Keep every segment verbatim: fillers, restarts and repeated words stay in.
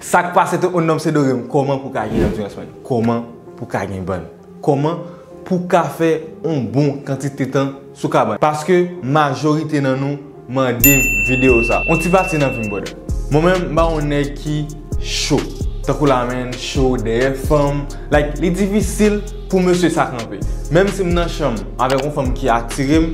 Sa k pase tout moun, non m se Dorem. Kòman pou ka gen andirans, man? Kòman pou ka gen bann? Kòman pou ka fè yon bon kantite tan sou kabann? Paske majorite nan nou mande videyo sa. Yon ti pati nan vi m, brother. Mwen menm, m pa yon nèg ki cho. Tankou la, man, cho dèyè fanm. Like, li difisil pou mesye sa kanpe. Menm si m nan chanm avèk yon fanm ki atire m,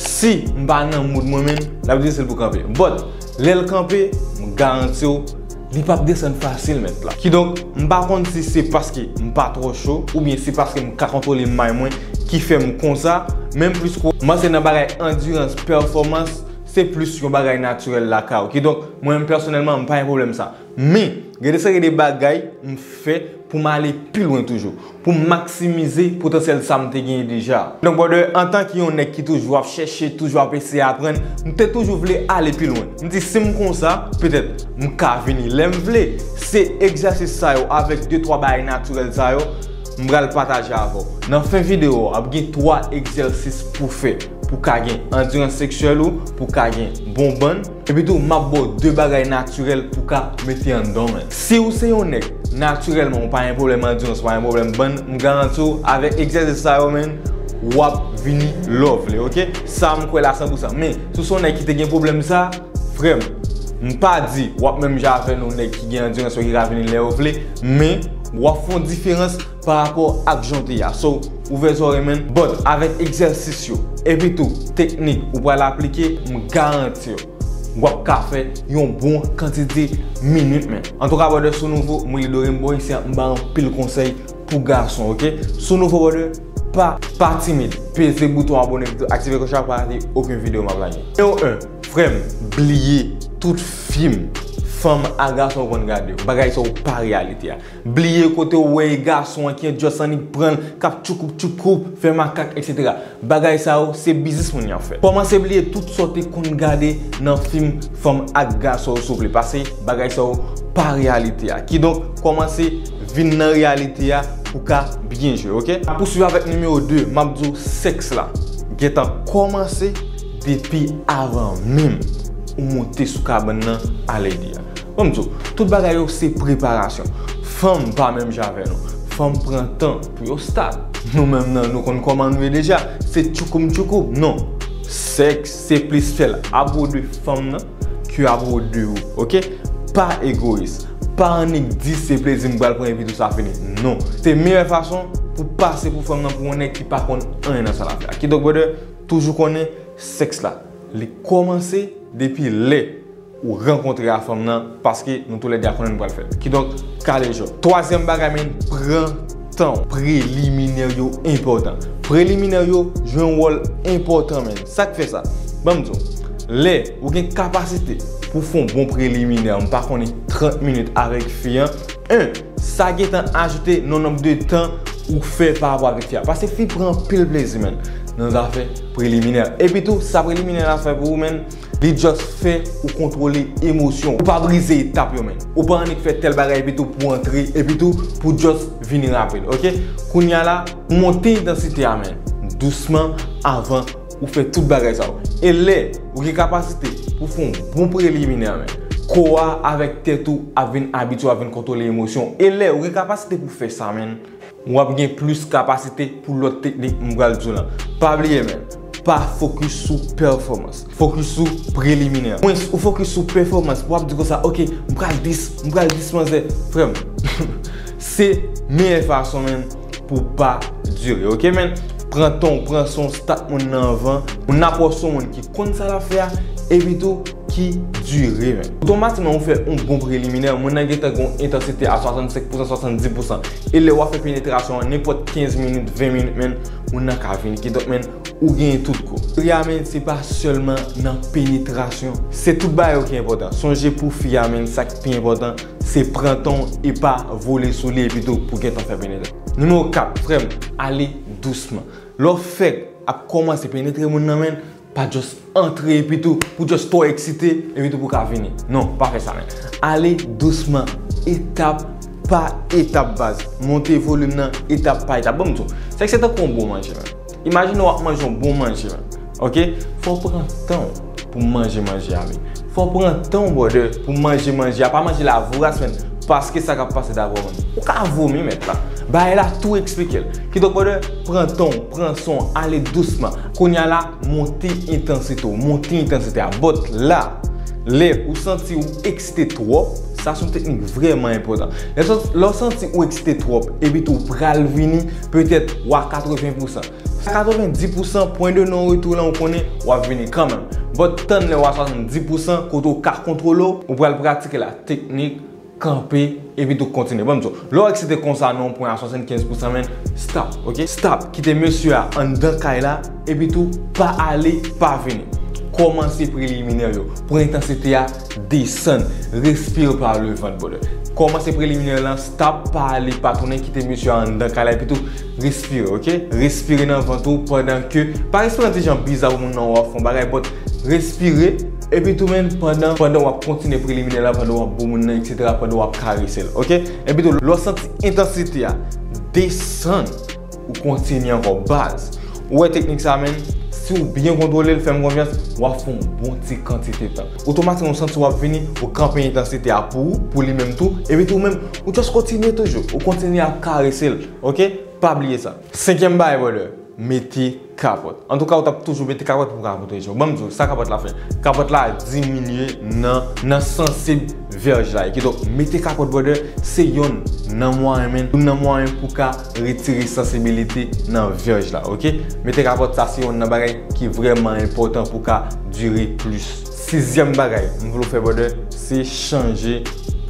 si m pa nan mood mwen menm, l ap difisil pou kanpe. But, lè l kanpe, m garanti w, li p ap desann fasil, mèt la. Kidonk, m pa konn si se paske m pa twò cho, oubyen se paske m ka kontwole may mwen ki fè m konsa, men m plis kwè, m panse nan bagay andirans, pèfòmans, se plis yon bagay natirèl lakay ou. Kidonk, mwen menm pèsonèlman, m pa gen pwoblèm sa. Men, gen de seri de bagay m fè pou m ale pi lwen toujou, pou m maksimize potansyèl sa m te genyen deja. Donk, brother, antanke yon nèg ki toujou ap chèche, toujou ap eseye aprann, m te toujou vle ale pi lwen. M di, si m konsa, petèt, m ka vini lè m vle. Se egzèsis sa yo, avèk de twa bagay natirèl sa yo, m pral pataje avè w. Nan fen videyo a, ap gen twa egzèsis pou fè, pou ka gen andirans seksyèl ou, pou ka gen bon bann. Epi tou, m ap ba w de bagay natirèl pou ka mete anndan w, man. Si w se yon nèg, natirèlman, ou pa gen pwoblèm andirans, ou pa gen pwoblèm bann, m garanti w, avèk egzèsis sa yo, man, w ap vini lè w vle, oke? Sa, m kwè la san pou san. Men, si w se yon nèg ki te gen pwoblèm sa, frè m, m pa di w ap menm jan avè yon nèg ki gen andirans, ki ka vini lè w vle, men w ap fè yon diferans pa rapò ak jan w te ye a. So, ouvè zòrèy, man. But, avèk egzèsis yo, epi tou, teknik ou pral aplike, m garanti w, w ap ka fè yon bon kantite minit, man. Antouka, brother, si w nouvo, mwen li Dorem, bò isi a, m ba anpil konsèy pou gason, oke? Si w nouvo, brother, pa, pa timid. Peze bouton abòne, epi tou aktive klòch la pou pa rate okenn videyo m ap lage. Nimewo en, frè m, bliye tout fim fanm ak gason konn gade yo. Bagay sa yo pa reyalite a. Bliye kote w wè e gason an ki just annik pran l, k ap tchoukoup tchoukoup, fè makak, etsetera. Bagay sa yo, se biznis moun y ap fè. Kòmanse bliye tout sa w te konn gade nan fim fanm ak gason yo, souple. Paske bagay sa yo pa reyalite a. Kidonk, kòmanse vin nan reyalite a pou ka byen jwe, oke? N ap pouswiv avèk nimewo de, m ap di w sèks la gentan kòmanse depi avan menm ou monte sou kabann nan a lady a. Ban m di w, tout bagay yo se preparasyon. Fanm pa menm jan avè nou. Fanm pran tan pou yo start. Nou menm nan, nou konn kòman nou ye deja. Se tchoukoum tchoukoum. Non. Sèks, se plis fè l apwo de fanm nan ke apwo de ou. Oke? Pa egoyis. Pa annik di se plezi m pral pran epi tou sa fini. Non. Se meyè fason pou pase pou fanm nan, pou yon nèg ki pa konn anyen nan sa l ap fè a. Kidonk, brother, toujou konnen sèks la, li kòmanse depi lè ou rankontre a fanm nan, paske nou toulède a konnen nou pral fè l. Kidonk, kale jò. Twazyèm bagay, man, pran tan w. Preliminè yo enpòtan. Preliminè yo jwe yon wòl enpòtan, man. Sa k fè sa? Ban m di w, lè ou gen kapasite pou fè yon bon preliminè, m pa konnen, trant minit avèk fi an, en, sa gentan ajoute nan nonb de tan ou fè pa rapò avèk fi a. Paske fi pran anpil plezi, man, nan zafè preliminè. Epi tou, sa preliminè la fè pou ou, man, li just fè ou kontwole emosyon w. Ou pa brize etap yo, man. Ou pa annik fè tèl bagay epi tou pou antre, epi tou pou just vini rapid, oke? Kounye a la, monte entansite a, man, dousman avan ou fè tout bagay sa yo. E lè ou gen kapasite pou fè yon bon preliminè, man, kò a avèk tèt ou ap vin abitye, ap vin kontwole emosyon w. E lè ou gen kapasite pou fè sa, man, w ap gen plis kapasite pou lòt teknik m pral di w lan. Pa bliye, man, pa fokis sou pèfòmans. Fokis sou preliminè. Mwens ou fokis sou pèfòmans, w ap di konsa, oke, m pral dis, m pral dis manzè. Frè m, se meyè fason, man, pou pa dire, oke, man? Pran tan w, pran san w, start moun nan anvan. Ou n ap wè se yon moun ki konn sa l ap fè a, epi tou ki dire, man. Otomatikman, ou fè yon bon preliminè, moun nan gentan gen yon entansite a swasannsenk pousan, swasanndis pousan. E lè w ap fè penetrasyon an, nenpòt kenz minit, ven minit, man, moun nan ka vini. Kidonk, man, ou genyen tout kou. Fi a, man, se pa sèlman nan penetrasyon. Se tout bagay yo ki enpòtan. Sonje pou fi a, man, sa k pi enpòtan, se pran tan w e pa vole sou li epi tou pou gentan fè penetre. Nimewo kat, frè m, ale dousman. Lè w fèk ap kòmanse penetre moun nan, man, pa just antre epi tou pou just twò eksite epi tou pou ka vini. Non, pa fè sa, man. Ale dousman, etap pa etap, baz. Monte volim nan etap pa etap. Ban m di w, sèks se tankou yon bon manje, man. Imajine w ap manje yon bon manje, man. Oke? Fò w pran tan w pou manje manje a, man. Fò w pran tan w, brother, pou manje manje a. Pa manje l a voras, man. Paske sa k ap pase dapre w menm. Ou ka vomi mèt la. Bagay la tou eksplike l. Kidonk, brother, pran tan w, pran san w, ale dousman. Kounye a la, monte entansite w, monte entansite a. But la, lè ou santi ou eksite twòp, sa se yon teknik vrèman enpòtan. Lè w santi, lè w santi ou eksite twòp, epi tou ou pral vini, petèt w a katreven pousan. Katreven dis pousan, pwen de non retou lan, ou konnen, w ap vini kanmenm. But tann lè w a swasanndis pousan, kote w ka kontwole w, ou pral pratike la teknik kanpe, epi tou kontinye. Ban m di w, lè w eksite konsa nan yon pwen a swasannkenz pousan, man, stop, ok? Stop. Kite mesye a anndan kay la, epi tou pa ale, pa vini. Kòmanse preliminè yo. Pran entansite a, desann. Respire par le ventre, brother. Kòmanse preliminè lan, stop, pa ale, pa tounen, kite mesye a anndan kay la, epi tou respire, ok? Respire nan vant ou pandan ke, pa respire yon ti jan biza pou moun nan wè w ap fè yon bagay, but respire, epi tou, man, pandan, pandan w ap kontinye preliminè la, pandan w ap bo moun nan, etsetera, pandan w ap karese l, ok? Epi tou, lè w santi entansite a desann, ou kontinye ankò, baz. Ou wè teknik sa, man, si w byen kontwole l, fè m konfyans, w ap fè yon bon ti kantite tan. Otomatikman, ou santi w ap vini, ou kanpe entansite a pou ou, pou li menm tou, epi tou, ou menm, ou just kontinye toujou, ou kontinye ap karese l, ok? Pa bliye sa. Senkyèm bagay, brother, mete kapòt. Antouka, ou t ap toujou mete kapòt pou w ka pwoteje w. Ban m di w, sa kapòt la fè? Kapòt la diminye nan, nan sansib vèj la. Kidonk, mete kapòt, brother, se yonn nan mwayen, man, yonn nan mwayen pou ka retire sansibilite nan vèj la, ok? Mete kapòt, sa se yonn nan bagay ki vrèman enpòtan pou ka dire plis. Sizyèm bagay m vle w fè, brother, se chanje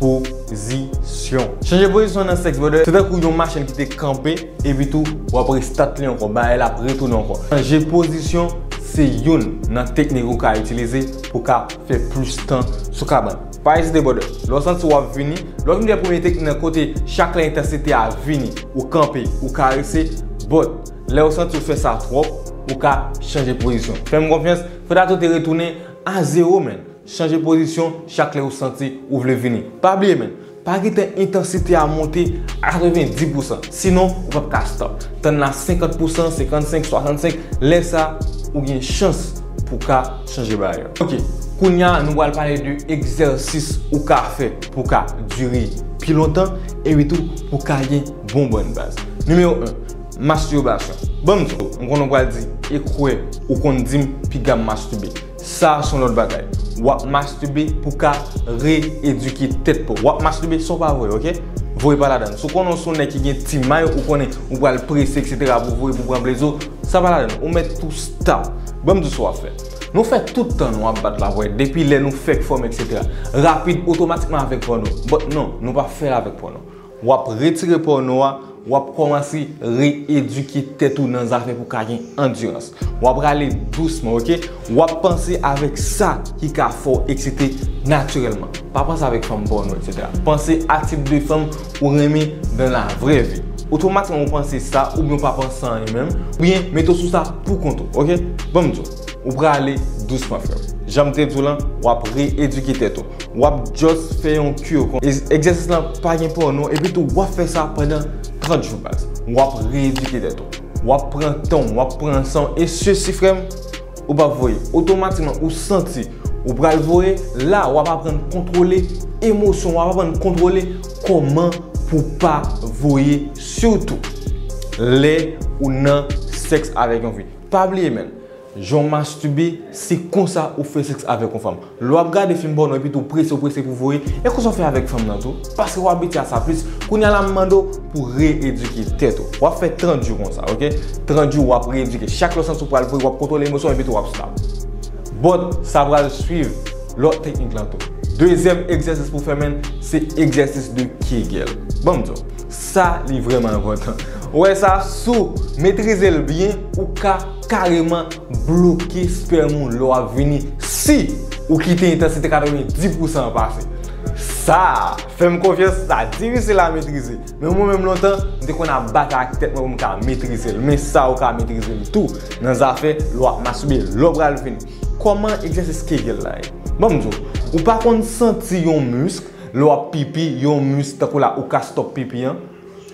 pozisyon. Chanje pozisyon nan sèks, brother, se tankou yon machin ki te kanpe, epi tou w ap restart li ankò, bagay la ap retounen ankò. Chanje pozisyon se youn nan teknik ou ka itilize pou ka fè plis tan sou kabann. Pa ezite, brother. Lè w santi w ap vini, lè w vin fè premye teknik nan kote chak lè entansite a vini, ou kanpe, ou karese, but lè w santi w fè sa twòp, ou ka chanje pozisyon. Fè m konfyans, fè w ta tou te retounen a zewo, man. Chanje pozisyon chak lè ou santi ou vle vini. Pa bliye, man, pa kite entansite a monte a katreven dis pousan. Sinon, ou p ap ka stop. Tann la senkant pousan, senkannsenk, swasannsenk. Lè sa, ou gen chans pou ka chanje bagay yo. Ok, kounye a, nou pral pale de egzèsis ou ka fè pou ka dire pi lontan, epi tou pou ka gen bon bann baz. Nimewo en, mastibe. Ban m di w, m konnen w pral di, e kwè, ou konn di m piga m mastibe. Sa se yon lòt bagay. W ap mastibe pou ka re-edike tèt pa w. W ap mastibe san w pa voye, ok? Voye pa ladan. Si w konnen w se yon nèg ki gen ti may, ou konnen ou pral prese, etsetera, pou voye, pou pran plezi w, sa pa ladan. Ou mèt tou stop. Ban m di w sa w ap fè. Nou fè tout tan nou ap bat la, vre, depi lè nou fèk fòme, etsetera. Rapid, otomatikman avèk pòno. But non, nou p ap fè l avèk pòno. W ap retire pòno a, w ap kòmanse re-edike tèt ou nan zafè pou ka gen andirans. W ap rale dousman, ok? W ap panse avèk sa ki ka fè w eksite natirèlman. Pa panse avèk fanm pòno, etsetera. Panse a tip de fanm ou renmen dans la vraie vie. Otomatikman, ou panse sa, oubyen ou pa panse anyen menm, oubyen mete w sou sa pou kont ou, ok? Ban m di w, ou prale dousman, frè m. Jan m te di w lan, w ap re-edike tèt ou. W ap just fè yon cue kon. Egz-, egzèsis lan pa gen pòno, epi tou w ap fè sa pandan trant jou, baz. W ap re-edike tèt ou. W ap pran tan w, w ap pran san w, e sesi, frè m, ou p ap voye. Otomatikman, ou santi ou pral voye, la, w ap aprann kontwole emosyon, w ap aprann kontwole kòman pou w pa voye, sitou lè ou nan sèks avèk yon fi. Pa bliye, man, jan w mastibe, se konsa ou fè sèks avèk yon fanm. Lè w ap gade fim pòno epi tou prese w prese pou voye, e konsa w fè avèk fanm nan tou. Paske w abitye a sa plis, kounye a la m mande w pou re-edike tèt ou. W ap fè trant jou konsa, ok? Trant jou w ap re-edike. Chak lè w santi w pral voye, w ap kontwole emosyon w epi tou w ap stop. But sa pral swiv lòt teknik lan tou. Dezyèm egzèsis pou fè, man, se egzèsis de Kegel. Ban m di w, sa li vrèman enpòtan. Ou wè sa, si w metrize l byen, ou ka kareman bloke spèm ou lè w ap vini si ou kite entansite katrevenndis pousan an pase. Sa, fè m konfyans, sa difisil a metrize. Men mwen menm lontan, m te konn ap batay ak tèt mwen pou m ka metrize l. Men sa ou ka metrize l tou nan zafè lè w ap mastibe, lè w pral vini. Kòman egzèsis Kegel la ye? Ban m di w, ou pa konn santi yon misk lè w ap pipi, yon misk tankou la ou ka stop pipi an?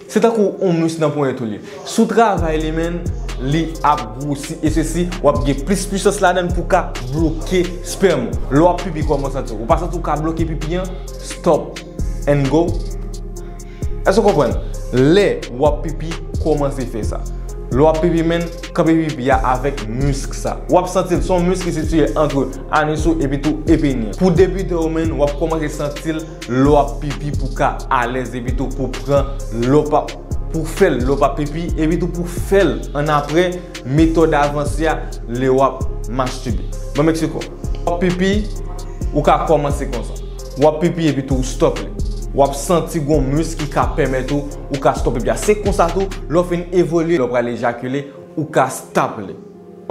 Se tankou yon misk nan ponyèt ou li. Si w travay li, man, li ap gwosi e sesi, w ap gen plis pwisans ladan l pou ka bloke spèm ou. Lè w ap pipi, kòman w santi w? Ou pa santi w ka bloke pipi an? Stop and go. Èske w konprann? Lè w ap pipi, kòmanse fè sa. Lè w ap pipi, menn, kanpe pipi a avèk misk sa. W ap santi l, se yon misk ki sitiye ant anis ou epi tou epeni an. Pou debitè w, menn, w ap kòmanse santi l lè w ap pipi pou w ka alèz epi tou pou pran lè w p ap, pou fè l lè w p ap pipi epi tou pou fè l annapre metòd avanse a lè w ap mastibe. Ban m eksplike w. W ap pipi, ou ka kòmanse konsa. W ap pipi epi tou ou stop li. W ap santi gon misk ki ka pèmèt ou, ou ka stop pipi a. Se konsa tou, lè w fin evolye, lè w pral ejakile, ou ka stop li.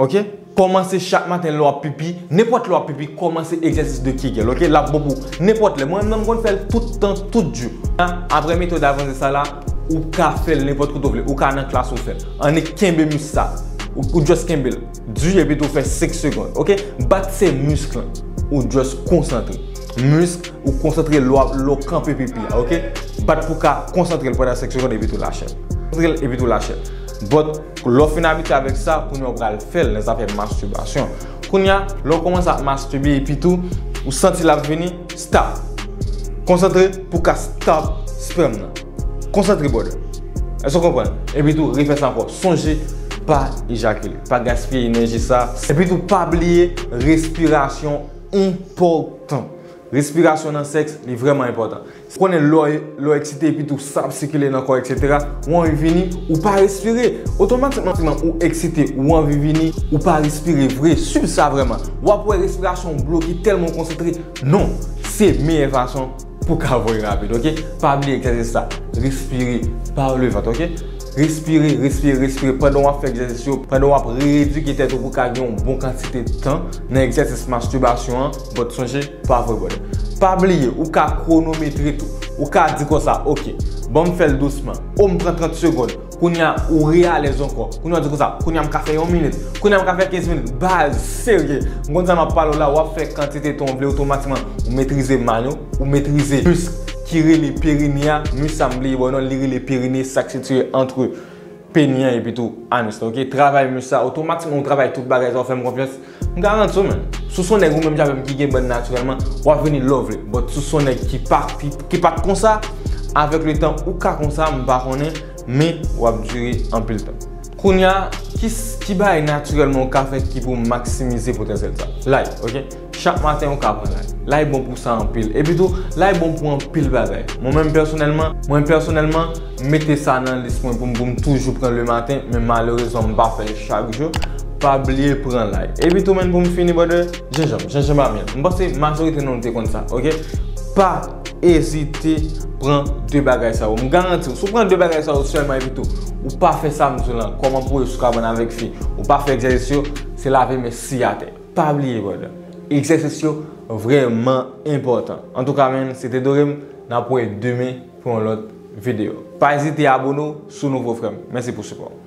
Oke? Kòmanse chak maten lè w ap pipi, nenpòt lè w ap pipi, kòmanse egzèsis de Kegel, oke? L ap bon pou nenpòt lè. Mwen menm, m konn fè l tout tan, tout jou. Apre metòd avanse sa la, ou ka fè l nenpòt kote w vle. Ou ka nan klas ou fè l. Annik kenbe misk sa. Ou, ou just kenbe l. Di epi tou fè senk segonn, oke? Bat se misk lan. Ou just konsantre. Misk, ou konsantre lè w ap, lè w kanpe pipi a, oke? Bat pou ka konsantre l pandan senk segonn epi tou lache l. Konsantre l epi tou lache l. But, lè w fin abitye avèk sa, kounye a w pral fè l nan zafè mastibasyon. Kounye a, lè w kòmanse ap mastibe epi tou, ou santi l ap vini, stop. Konsantre pou ka stop spèm nan. Konsantre, brother. Èske w konprann? Epi tou, refè sa ankò. Sonje, pa ejakile. Pa gaspiye enèji sa. Epi tou, pa bliye, respirasyon enpòtan. Respirasyon nan sèks, li vrèman enpòtan. Ou konnen lè w, lè w eksite epi tou san ap sikile nan kò, etsetera, ou anvi vini, ou pa respire. Otomatikman, ou eksite, ou anvi vini, ou pa respire vre. Swiv sa vrèman. W ap wè respirasyon w bloke tèlman w konsantre. Non, se meyè fason pou w ka voye rapid, oke? Pa bliye egzèsis sa. Respire par le vant, oke? Respire, respire, respire. Pandan w ap fè egzèsis yo, pandan w ap re-edike tèt ou pou w ka gen yon bon kantite tan nan egzèsis mastibasyon an, but sonje, pa voye bòdè. Pa bliye, ou ka kwonometre tou. Ou ka di konsa, oke, ban m fè l dousman. O, m pran trant segonn. Kounye a, ou re-alèz ankò. Kounye a, w di konsa, kounye a, m ka fè yon minit. Kounye a, m ka fè kenz minit. Baz, serye. M konn sa m ap pale w la, w ap fè kantite tan w vle, otomatikman, ou metrize mano, ou metrize misk ki rele perine a. Misk sa, m bliye ba w non, li rele perine, sa k sitiye ant peni an epi tou anis la, oke? Travay misk sa, otomatikman ou travay tout bagay sa, ou fè m konfyans. M garanti w, menn. Si w se yon nèg ou menm jan avè m ki gen bann natirèlman, w ap vini lè w vle. But si w se yon nèg ki pa, ki, ki pa t konsa, avèk le tan, ou ka konsa, m pa konnen, men w ap dire anpil tan. Kounye a, ki, ki bagay natirèlman ou ka fè ki pou maksimize potansyèl sa? Lay, oke? Chak maten ou ka pran lay. Lay bon pou sa anpil. Epi tou, lay bon pou anpil bagay. Mwen menm pèsonèlman, mwen pèsonèlman, m mete sa nan lis mwen pou m, pou m toujou pran le maten, men malerezman m pa fè l chak jou. Pa bliye pran lay. Epi tou, menn, pou m fini, brother, jenjanm, jenjanm a mil. M panse majorite nan nou te konn sa, oke? Pa ezite pran de bagay sa yo. M garanti w, si w pran de bagay sa yo sèlman epi tou, ou pa fè sa m di w lan, kòman pou w ka bann avèk fi, ou pa fè egzèsis yo, se lave men si atè. Pa bliye, brother. Egzèsis yo vrèman enpòtan. Antouka, menn, se te Dorem, n ap wè demen pou yon lòt videyo. Pa ezite abone w si w nouvo, frè m. Mèsi pou sipò w.